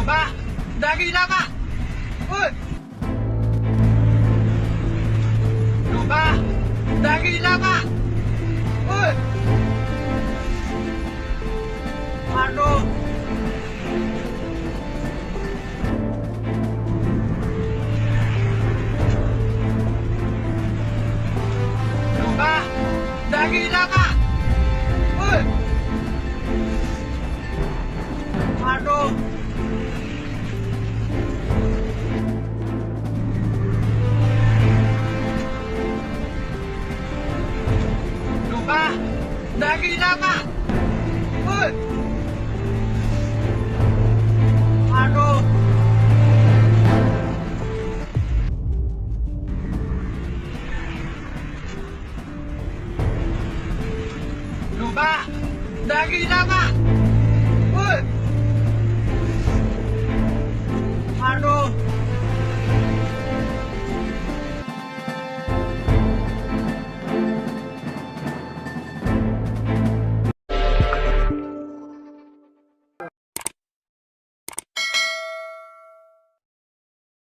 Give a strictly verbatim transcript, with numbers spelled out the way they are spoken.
Bah, dari lah, Bah. Woi. Bah, dari lah, Bah. Woi. Aduh. Bah, dari lah, Bah. Woi. Aduh. Bah, dari lah, Bah. Woi. Aduh. Bah, dari lah, Bah.